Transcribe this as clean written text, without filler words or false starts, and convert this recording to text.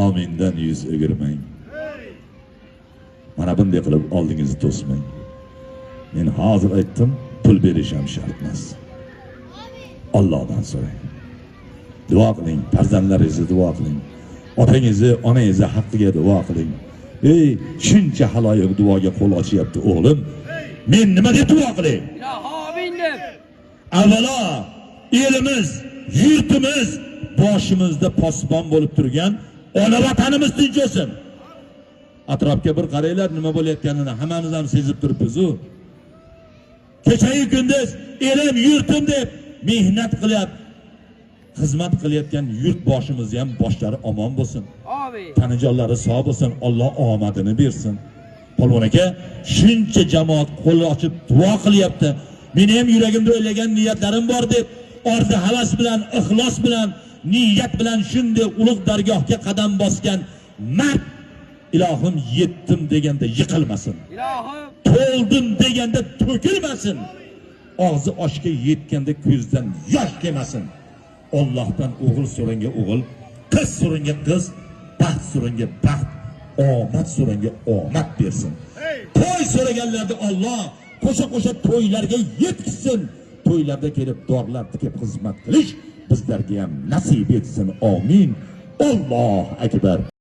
Amindan yuz o'girmang. Mana bunday qilib oldingizni to'smang. Men hozir aytdim, pul berish ham shart emas. Allohdan so'rang. Duo qiling, farzandlaringizni duo qiling. Otangizni, onangizni haqqiga duo qiling. Ey, shuncha haloyiq duoga qo'l ochyapti o'g'lim. Men nima deb duo qilay? Ilohi amin deb. Avvalo elimiz, yurtimiz boshimizda posbon bo'lib turgan ona vatanimiz tinch bo'lsin. Atrofga bir qaranglar, nima bo'layotganini hammamiz ham sezib turibmiz-u. Kechayu kunduz elim, yurtim deb mehnat qilyapti, xizmat qilayotgan yurt boshimizni ham boshlari omon bo'lsin. Amin. Tanijonlari sog' bo'lsin, Alloh omadini bersin. Polvon aka, shuncha jamoat qo'l ochib duo qilyapti. Meni ham yuragimda o'ylagan niyatlarim bor deb orzu havas bilan, ixlos bilan, niyat bilan shunday ulug' dargohga qadam bosgan mard ilohim yetdim deganda yiqilmasin. Ilohim. To'ldim deganda to'kilmasin. Og'zi oshga yetganda ko'zdan yosh kelmasin. Allohdan o'g'il so'ranga o'g'il, qiz so'ranga qiz, baxt so'ranga baxt, omad so'ranga omad bersin. To'y so'raganlarni Alloh qo'sha-qo'sha to'ylarga yetkazsin. To'ylarda kelib dorlar tikib xizmat qilish bizlarga ham nasib etsin. Amin. Allohu akbar.